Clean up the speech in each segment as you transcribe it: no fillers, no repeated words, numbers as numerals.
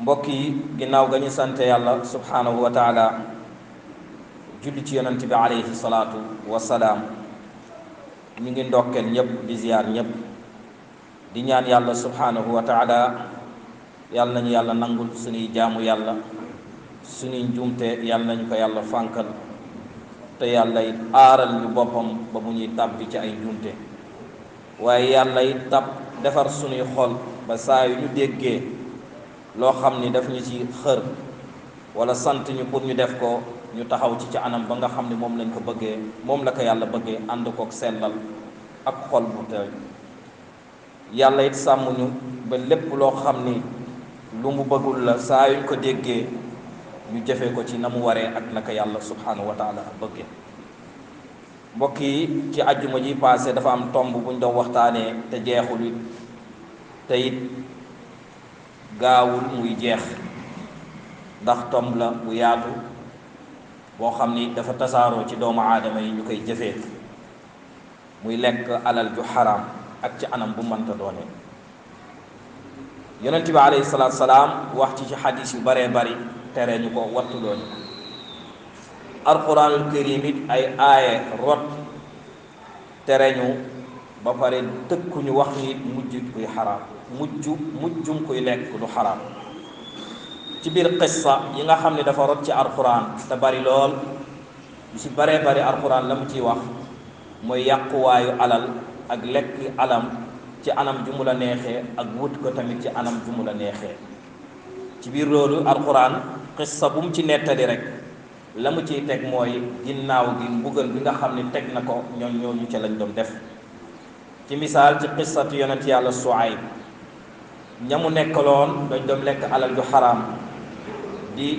mbokk yi ginnaaw ga ñu sante yàlla subhaanahu wa taala julli ci yonent bi alayhi salaatu wasalaam ñu ngi ndokkeel ñépp di ziyaar ñépp di ñaan yàlla subhaanahu wa taala yàlla nañu yàlla nangul suñuy jaamu yàlla suñuy njuumte yàlla nañu ko yàlla fànkal te yàlla it aaral ñu boppam ba mu ñuy tàbbi ci ay njuumte waaye yàlla it defar suñuy xol ba saa yu ñu déggee loo xam ni daf ñu ci xër wala sant ñu pour ñu def ko ñu taxaw ci anam ba nga xam ne moom lañ ko bëggee moom la ko yàlla bëggee ànd kook sellal ak xol bu tey yàlla it sàmm ñu ba lépp loo xam ni lu mu bëggul la saa yuñ ko déggee ñu jëfee ko ci na mu waree ak naka yàlla subhanahu wa taala bëggee mbokk yi ci àjjuma ji passé dafa am tomb buñ doon waxtaanee te jeexul it te it gaawul muy jeex ndax tomb la bu yaatu boo xam ni dafa tasaaroo ci doomu aadama yi ñu koy jëfee muy lekk alal ju xaraam ak ci anam bu mënta doone yonent bi alayhi salaatu salaam wax ci xadis yu baree bari tere ñu ko wattuloo ñu alquranul karim it ay aaye rot tere ñu ba pare tëkkuñu wax nit mujj kuy xaraam mujjum kuy lekk lu xaraam ci biir qissa yi nga xam ne dafa rot ci alquran te bari lool lu ci baree bari alquran la mu ciy wax mooy yàquwaayu alal ak lekk alam ci anam ju mu la neexee ak wut ko tamit ci anam ju mu la neexee ci biir loolu alquran qissa bu mu ci nettali rek la mu ciy teg mooy ginnaaw gi mbugal bi nga xam ne teg na ko ñooñu ca lañ doon def ci misaal ci qissatu yonent yàlla Suayb ñamu nekkaloon dañ doon lekk alal ju xaraam di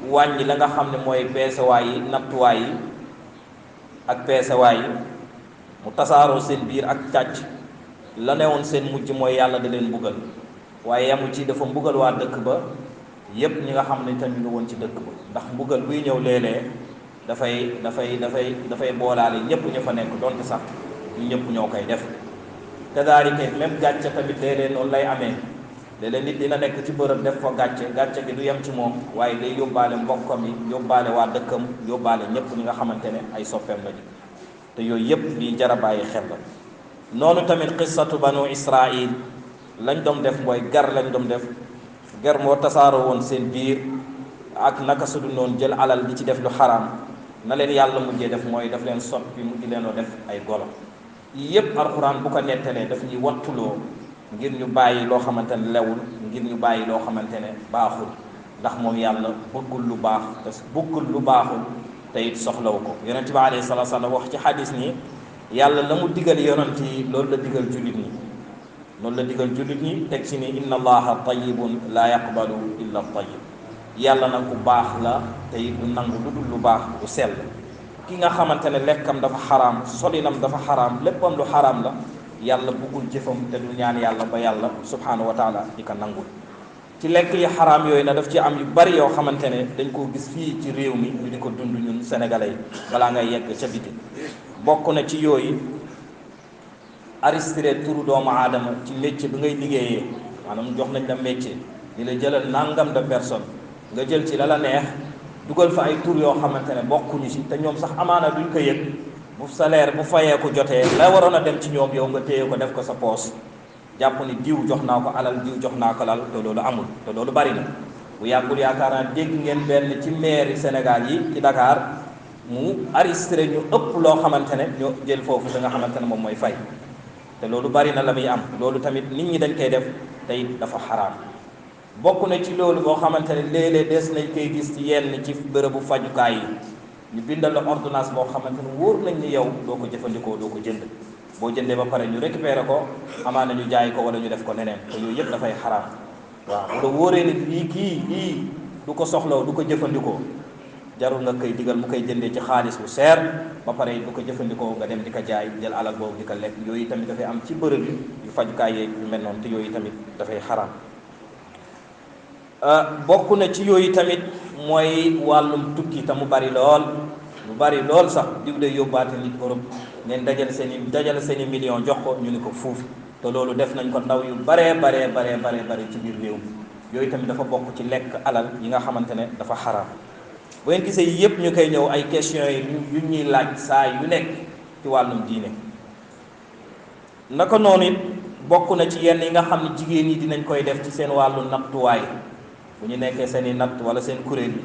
wàññi la nga xam ne mooy peesewaay yi nattuwaay yi ak peesewaay yi mu tasaaroo seen biir ak càcc la newoon seen mujj mooy yàlla da leen mbugal waaye yamu ci dafa mbugal waa dëkk ba yépp ñi nga xam ne tamit ñu woon ci dëkk ba ndax mbugal buy ñëw léeg-léeg dafay boolaale ñépp ñu fa nekk donte sax ñu ñëpp ñoo koy def te daalika même gàcce tamit léeg-léeg noonu lay amee léeg-léeg nit dina nekk ci bërëb def fa gàcce gi du yem ci moom waaye day yóbbaale mbokkam yi yóbbaale waa dëkkam yóbbaale ñépp ñi nga xamante ne ay soppeem lañu te yooyu yépp lii jar a bàyyi xel la noonu tamit qissatu banu israil lañ doon def mooy gar lañ doon def gar moo tasaaroo woon seen biir ak naka su du noonu jël alal di ci def lu xaraam na leen yàlla mujjee def mooy daf leen soppi mu di leenoo def ay golo yii yépp alxuraan bu ko nettalee daf ñuy wattuloo ngir ñu bàyyi loo xamante ne lewul ngir ñu bàyyi loo xamante ne baaxul ndax moom yàlla bëggul lu baax te bëggul lu baaxul te it soxlawu ko yonent bi alayhi salaatu salaam wax ci xadis ni yàlla la mu digal yonent yi loolu la digal jullit ñi loolu la digal jullit ñi teg ci ni inna allaha tayyibun la yaqbalu illa tayyib yàlla nag ku baax la te it du nangu lu dul lu baax lu sell ki nga xamante ne lekkam dafa xaraam solinam dafa xaraam léppam lu xaraam la yàlla bëggul jëfam te du ñaan yàlla ba yàlla subhanahu wa taala di ko nangul ci lekk yi xaraam yooyu na daf ci am yu bari yoo xamante ne dañ koo gis fii ci réew mi ñu di ko dund ñun sénégalais yi balaa ngay yegg ca biti bokk na ci yooyu aristire turu doomu aadama ci métier bi ngay liggéeyee maanaam jox nañ la métier di la jëlal nangam de personne nga jël ci la la neex dugal fa ay tur yoo xamante ne bokkuñu ci te ñoom sax amaana duñ ko yëg bu salaire bu fayee ko jotee la waroon a dem ci ñoom yow nga téye ko def ko sa poos jàpp ni diw jox naa ko alal diw jox naa ko lal te loolu amul te loolu bari na bu yàggul yaakaar naa dégg ngeen benn ci maire Sénégal yi ci Dakar mu arrêté ñu ëpp loo xamante ne ñu jël foofu da nga xamante ne moom mooy fay te loolu bari na la muy am loolu tamit nit ñi dañ koy def tey dafa xaraam bokk na ci loolu boo xamante ne léeg-léeg des nañ koy gis ci yenn ci bërëbu fajukaay yi ñu bindal la ordonnance boo xamante ne wóor nañ ni yow doo ko jëfandikoo doo ko jënd boo jëndee ba pare ñu récupéré ko amaana ñu jaay ko wala ñu def ko neneen te yooyu yëpp dafay xaraam waaw bu la wóoree ni lii du ko soxlaw du ko jëfandikoo jarul nga koy digal mu koy jëndee ci xaalis bu seer ba pare du ko jëfandikoo nga dem di ko jaay jël alal boobu di ko lekk yooyu tamit dafay am ci bërëb yi yu fajukaay yeeg yu mel noonu te yooyu tamit dafay xaraam bokk na ci yooyu tamit mooy wàllum tukki te mu bari lool lu bari lool sax diw day yóbbaate nit Europe neen dajale seen i million jox ko ñu ni ko fuuf te loolu def nañ ko ndaw yu baree bare ci biir réew mi yooyu tamit dafa bokk ci lekk alal yi nga xamante ne dafa xaraam. bu ngeen gisee yëpp ñu koy ñëw ay questions yu ñuy laaj saa yu nekk ci wàllum diine. naka noonu it bokk na ci yenn yi nga xam ne jigéen ñi dinañ koy def ci seen wàllu nattuwaay bu ñu nekkee seen i natt wala seen kuréel yi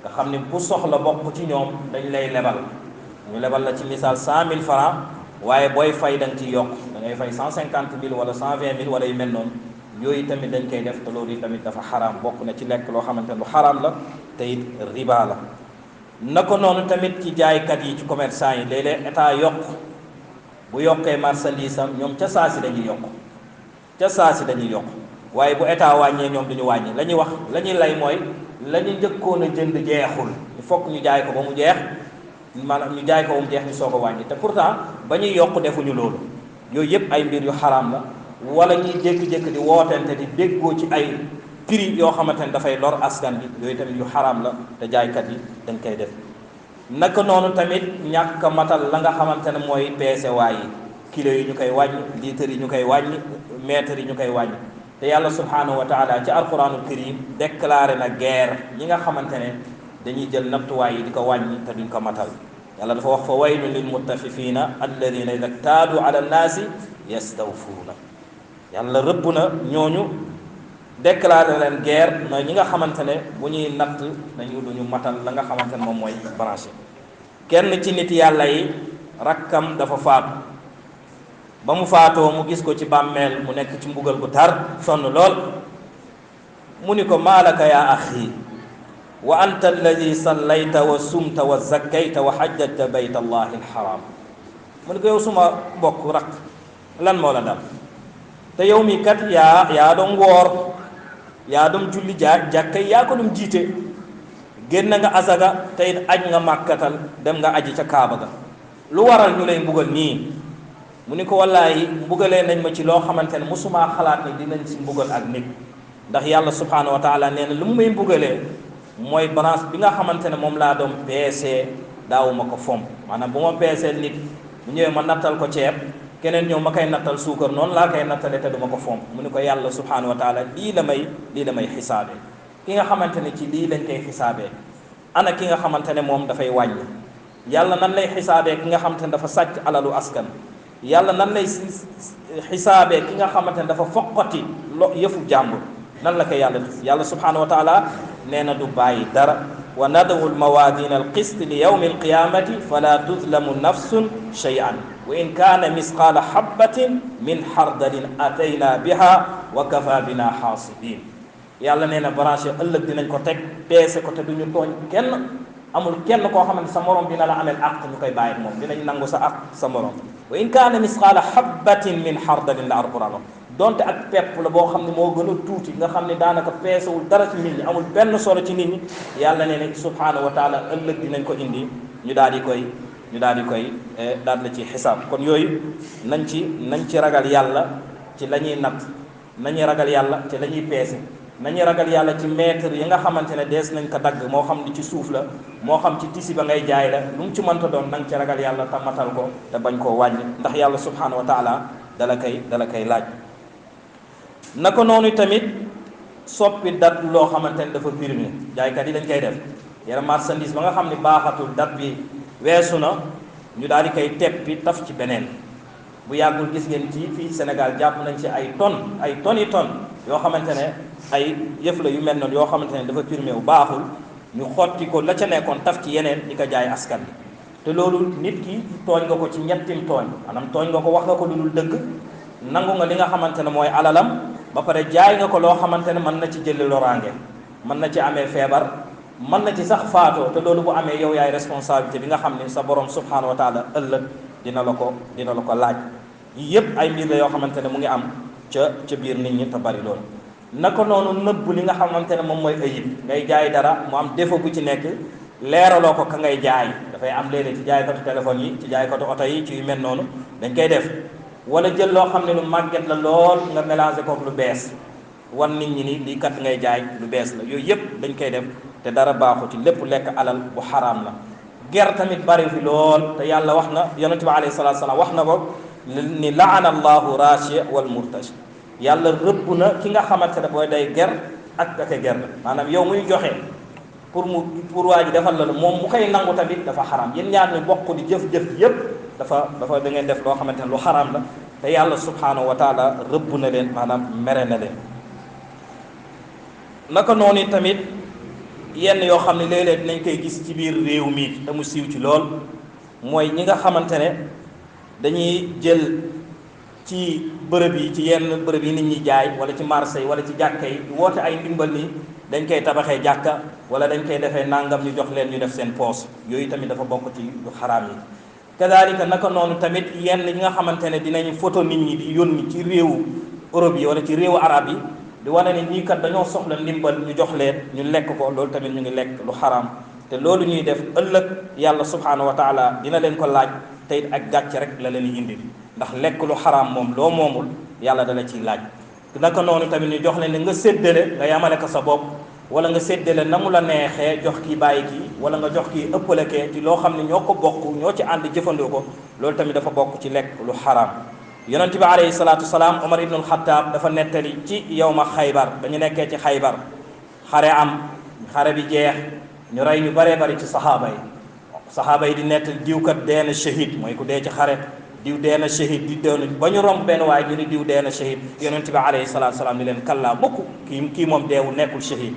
nga xam ne bu soxla bokk ci ñoom dañ lay lebal ñu lebal la ci misaal 100 000 francs waaye booy fay da nga ciy yokk da ngay fay 150 000 wala 120 000 wala yu mel noonu yooyu tamit dañ koy def te loolu yi tamit dafa xaraam bokk na ci lekk loo xamante ne lu xaraam la te it riba la. naka noonu tamit ci jaaykat yi ci commerçant yi léeg-léeg état yokk bu yokkee marchandise am ñoom ca saa si dañuy yokk ca saa si dañuy yokk waaye bu état wàññee ñoom duñu wàññi la ñuy wax la ñuy lay mooy la ñu njëkkoon a jënd jeexul il faut que ñu jaay ko ba mu jeex maanaam ñu jaay ko ba mu jeex ñu soog a wàññi te pourtant ba ñuy yokk defuñu loolu. yooyu yëpp ay mbir yu xaraam la wala ñuy jékki-jékki di wootente di déggoo ci ay prix yoo xamante ne dafay lor askan bi yooyu tamit yu xaraam la te jaaykat yi dañ koy def. naka noonu tamit ñàkk a matal la nga xamante ne mooy peese waay yi kilo yi ñu koy wàññi litre yi ñu koy wàññi mètre yi ñu koy wàññi te yàlla subhanahu wa taala ci alquranul karim déclaré na guerre ñi nga xamante ne dañuy jël nattuwaay yi di ko wàññi te duñ ko matal. yàlla dafa wax fa waylun lil muttafifiina alladina ida ktaadu ala nnaasi yastawfuuna yàlla rëbb na ñooñu déclaré leen guerre mooy ñi nga xamante ne bu ñuy natt dañu duñu matal la nga xamante ne moom mooy branché. kenn ci nit yàlla yi rakkam dafa faatu ba mu faatoo mu gis ko ci bàmmeel mu nekk ci mbugal gu tar sonn lool mu ni ko maalaka yaa axi wa anta alladi sallayta wa sumta wa zakkayta wa xajjata bayta allahi alxaram mu ni ko yow suma mbokk rakk lan moo la dal te yow mi kat yaa doon woor yaa doon julli jàkkay yaa ko doon jiite génn nga asaga te it aj nga màkkatal dem nga aji ca kaaba ga lu waral ñu lay mbugal nii mu ni ko wallaahi mbugalee nañ ma ci loo xamante ne mosumaa xalaat ni dinañ si mbugal ak nit ndax yàlla subhanahu wa taala nee na lu mu may mbugalee mooy balance bi nga xamante ne moom laa doon peesee daawuma ko fomp maanaam bu ma peesee nit mu ñëwee ma nattal ko ceeb keneen ñëw ma koy nattal suukar noonu laa koy nattale te duma ko fomp mu ni ko yàlla subhanahu wa taala lii la may xisaabee ki nga xamante ne ci lii lañ koy xisaabee ana ki nga xamante ne moom dafay wàññi yàlla nan lay xisaabee ki nga xamante ne dafa sàcc alalu askan yàlla nan lay xisaabee ki nga xamante ne dafa foqati yëfu jàmbur nan la koy yàlla subhanahu wa taala nee na du bàyyi dara wa nadawu almawaadina alqist li yawmi alqiyamati fala tuzlamu nafsun shay'an wa in kaana misqaala habbatin min xardalin atayna biha wa kafa bina xaasibin yàlla nee na branché ëllëg dinañ ko teg peese ko te duñu tooñ kenn amul kenn koo xam ne sa morom dina la amel àq ñu koy bàyyi moom dinañ nangu sa àq sa morom wa in kaana misqaala habbatin min xardalin la alquran donte ak pepp la boo xam ne moo gën a tuuti nga xam ne daanaka peesewul dara ci nit ñi amul benn solo ci nit ñi yàlla nee na subhanahu wa taala ëllëg dinañ ko indi ñu daal di koy daal la ci xisaab kon yooyu nañ ci ragal yàlla ci la ñuy natt nañuy ragal yàlla ci la ñuy peese nañuy ragal yàlla ci mètre yi nga xamante ne dees nañ ko dagg moo xam ni ci suuf la moo xam ci tisi ba ngay jaay la lu mu ci mënta doon na nga ci ragal yàlla te matal ko te bañ koo wàññi ndax yàlla subhanahu wa taala dala koy laaj. naka noonu tamit soppi dat loo xamante ne dafa périmé jaaykat yi dañ koy def yenn marchandise ba nga xam ne baaxatul dat bi weesu na ñu daal di koy teppi taf ci beneen bu yàggul gis ngeen ci fii Sénégal jàpp nañ ci ay tonnes yi tonnes yoo xamante ne ay yëf la yu mel noonu yoo xamante ne dafa périmé wu baaxul ñu xotti ko la ca nekkoon taf ci yeneen di ko jaay askan bi te loolu nit ki tooñ nga ko ci ñettim tooñ maanaam tooñ nga ko wax nga ko lu dul dëgg nangu nga li nga xamante ne mooy alalam ba pare jaay nga ko loo xamante ne mën na ci jëli loraange mën na ci amee feebar mën na ci sax faatoo te loolu bu amee yow yaay responsabilité bi nga xam ne sa borom subhanahu wa taala ëllëg dina la ko laaj yii yëpp ay mbir la yoo xamante ne mu ngi am ca biir nit ñi te bari loolu naka noonu nëbb li nga xamante ne moom mooy ayib ngay jaay dara mu am défaut bu ci nekk leeraloo ko ka ngay jaay dafay am léeg-léeg ci jaaykatu téléphone yi ci jaaykatu oto yi ci yu mel noonu dañ koy def wala jël loo xam ne lu màgget la lool nga mélangé kook lu bees wan nit ñi ni lii kat ngay jaay lu bees la yooyu yëpp dañ koy def te dara baaxu ci lépp lekk alal bu xaraam la ger tamit bari fi lool te yàlla wax na yonent bi alayhi salaatu salaam wax na ko ni laana allahu rachi wal murtachi yàlla rëbb na ki nga xamante ne booy day ger ak gerte maanaam yow muy joxe pour waa ji defal la moom mu koy nangu tamit dafa xaraam yéen ñaar ñu bokk di jëf-jëf yépp dafa da ngeen def loo xamante ne lu xaraam la te yàlla subhanahu wa taala rëbb na leen maanaam mere na leen. naka noonu tamit yenn yoo xam ne léeg-léeg dinañ koy gis ci biir réew mi te mu siiw ci lool mooy ñi nga xamante ne dañuy jël ci bërëb yi ci yenn bërëb yi nit ñi jaay wala ci marché yi wala ci jàkka yi woote ay ndimbal ni dañ koy tabaxee jàkka wala dañ koy defee nangam ñu jox leen ñu def seen poos yooyu tamit dafa bokk ci lu xaraam yi. kadaalika naka noonu tamit yenn ñi nga xamante ne dinañ photo nit ñi di yónni ci réewu Europe yi wala ci réewu arab yi di wane ne ñii kat dañoo soxla ndimbal ñu jox leen ñu lekk ko loolu tamit ñu ngi lekk lu xaraam te loolu ñuy def ëllëg yàlla subhanahu wa taala dina leen ko laaj te it ak gàcce rek la leen indi ndax lekk lu xaraam moom loo moomul yàlla dala ciy laaj. naka noonu tamit ñu jox leen ne nga séddale nga yamale ko sa bopp wala nga séddale na mu la neexee jox kii bàyyi kii wala nga jox kii ëppale kee ci loo xam ne ñoo ko bokk ñoo ci ànd jëfandoo ko loolu tamit dafa bokk ci lekk lu xaraam. yonent bi alayhi salaatu wasalaam Omar ibnul Xattaab dafa nettali ci yawma Xaybar dañu nekkee ci Xaybar xare am xare bi jeex ñu rey ñu baree bari ci saxaaba yi di nettali diwkat dee na shahid mooy ku dee ci xare diw dee na shahid di doon ba ñu romb benn waaye ñu ni diw dee na shahid yonent bi alayhi salaatu wasalaam ni leen kallaa mukk kii moom deewul nekkul shahid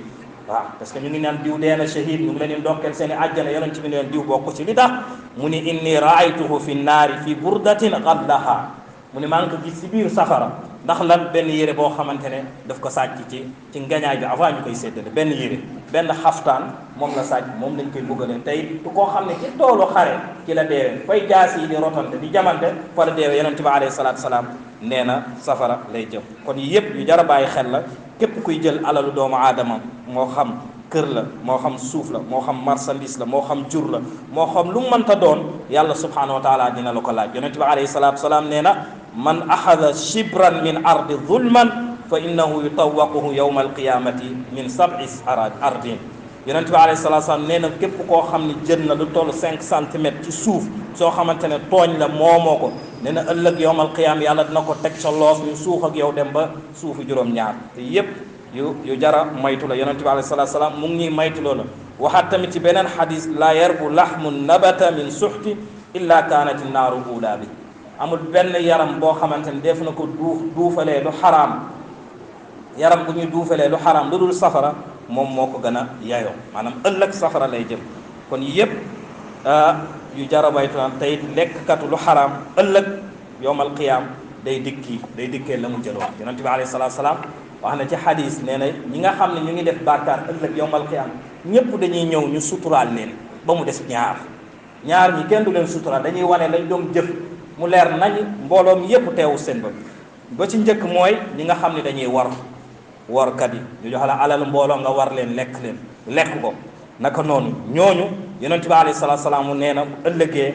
waaw parce que ñu ngi naan diw dee na shahid ñu ngi leen di ndokkeel seen i àjjana yonent bi ne leen diw bokk ci li tax mu ni inni raaytuhu fi naari fi burdatin gaddaha mu ne maa ngi ko gis ci biir safara ndax lan benn yére boo xamante ne daf ko sàcc ci ngañaay bi avant ñu koy séddale benn yére benn xaftaan moom la sàcc moom lañ koy buggalee tey koo xam ne ci toolu xare ci la deewee fay jaas yi di rotante di jamante fa la deewee yonente bi alayhi salaatu salaam nee na safara lay jëm kon yëpp yu jar a bàyyi xel la képp kuy jël alalu doomu aadama moo xam kër la moo xam suuf la moo xam marchandise la moo xam jur la moo xam lu mu mënta doon yàlla subhanahu wa taala dina la ko laaj yonente bi alayhi salaatu salaam nee na man axada shibran min ardi zulman fa innahu yutawaquhu yawma alqiyamati min sab'i ardin yonente bi alayhi salaatu salaam nee na képp koo xam ne jël na lu toll 5 centimètres ci suuf soo xamante ne tooñ la moomoo ko nee na ëllëg yawma alqiyama yàlla dina ko teg sa loos ñu suux ak yow dem ba suufu juróom-ñaar te yépp yu jara maytu la yonente bi alayhi salaatu salaam mu ngi ñuy maytu loola waxaat tamit ci beneen xadis la yarbu lahmu nabata min suxti illa kaanat naaru uulaa bi amul benn yaram boo xamante ne def na ko duufalee lu xaraam yaram bu ñuy duufalee lu xaraam lu dul safara moom moo ko gën a yayoo maanaam ëllëg safara lay jëm kon yépp yu jara maytu la tey lekkkatu lu xaraam ëllëg yowmal qiyaam day dikkee la mu jëloon yonente bi alayhi salaatu salaam wax na ci xadis nee na ñi nga xam ne ñu ngi def bàkkaar ëllëg yowmal qiyaam ñëpp dañuy ñëw ñu suturaal leen ba mu des ñaar ñi kenn du leen suturaal dañuy wane lañ doon jëf mu leer nañ mbooloo mi yëpp teewu seen bopp ba ci njëkk mooy ñi nga xam ne dañuy warkat yi ñu jox la alal mbooloo nga war leen lekk ko naka noonu ñooñu yonent bi alayhi salaatu salaam nee na ëllëgee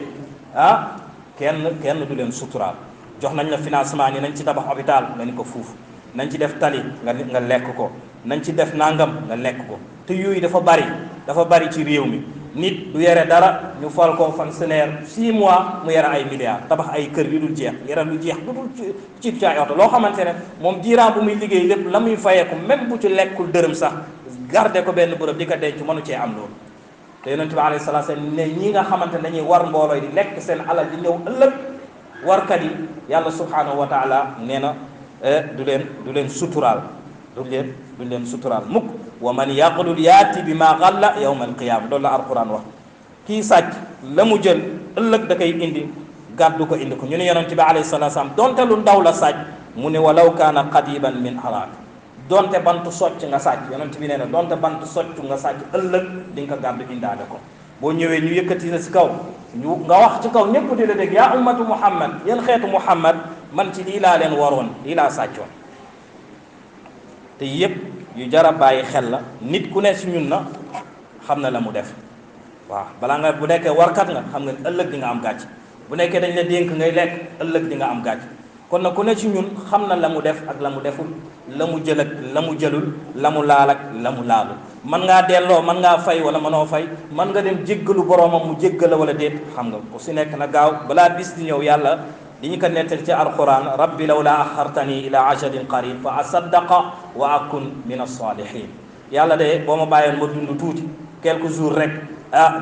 kenn du leen suturaal jox nañ la financement ni nañ ci tabax hôpital nga ni ko fuuf nañ ci def tali nga lekk ko nañ ci def nangam nga lekk ko te yooyu dafa bari ci réew mi nit du yore dara ñu fal ko fonctionnaire 6 mois mu yore ay milliards tabax ay kër yu dul jeex yore lu jeex du dul ci ay oto loo xamante ne moom diiraan bu muy liggéey lépp la muy fayeeku même bu ci lekkul dërëm sax garde ko benn bërëb di ko denc mënu cee am loolu te yonent bi alayhi salaatu salaam ne ñi nga xamante ne dañuy war mboolooy di lekk seen alal di ñëw ëllëg warkat yi yàlla subhanahu wa taala nee na du leen suturaal duñ leen suturaal mukk wa man yaqlul yaati bi ma galla yawma alqiyama loolu la alquran wax kii sàcc la mu jël ëllëg da koy indi gàddu ko indi ko ñu ne yonent bi alayhi salaatu salaam donte lu ndaw la sàcc mu ne walaw kaana qadiban min araak donte bantu socc nga sàcc yonent bi nee na donte bantu socc nga sàcc ëllëg di nga ko gàddu indaale ko boo ñëwee ñu yëkkati la si kaw nga wax ci kaw ñëpp di la dégg yaa ummatu muhammad yéen xeetu muhammad man ci lii laa leen waroon lii laa sàccoon te yépp yu jara bàyyi xel la nit ku ne si ñun na xam na la mu def waaw balaa nga bu nekkee warkat nga xam nga ëllëg di nga am gàcc bu nekkee dañ la dénk ngay lekk ëllëg di nga am gàcc kon nag ku ne ci ñun xam na la mu def ak la mu deful la mu jël ak la mu jëlul la mu laal ak la mu laalul man ngaa delloo man ngaa fay wala mënoo fay man nga dem jéggalu boroomam mu jéggal la wala déet xam nga ku si nekk na gaaw balaa bis di ñëw yàlla di ñu ko nettal ci alquran rabbi lawla axartani ila ajalin qarib fa asaddaqa wa akun min as-salihin yàlla de boo ma bàyyoon ma dund tuuti quelques jours rek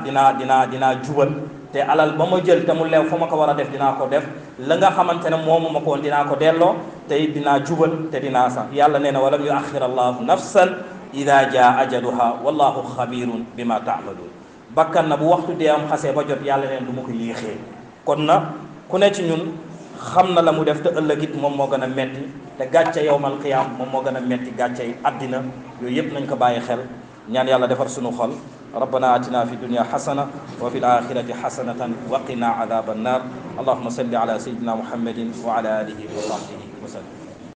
dinaa jubal te alal ba ma jël te mu leew fa ma ko war a def dinaa ko def la nga xamante ne moomu ma ko woon dinaa ko delloo te dinaa jubal te dinaa sax yàlla nee na walam yu axir allahu nafsan ida jaa ajaluha wallahu xabirun bima taamaluun bakkan na bu waxtu dee am xasee ba jot yàlla neen du ma ko yéexee kon na ku ne ci ñun xam na la mu def te ëllëg it moom moo gën a metti te gàcce yowmal qiyaam moom moo gën a metti gàcce yi àddina yooyu yëpp nañ ko bàyyi xel ñaan yàlla defar sunu xol ربنا آتنا في الدنيا حسنة وفي الآخرة حسنة وقنا عذاب النار اللهم صل على سيدنا محمد وعلى آله وصحبه وسلم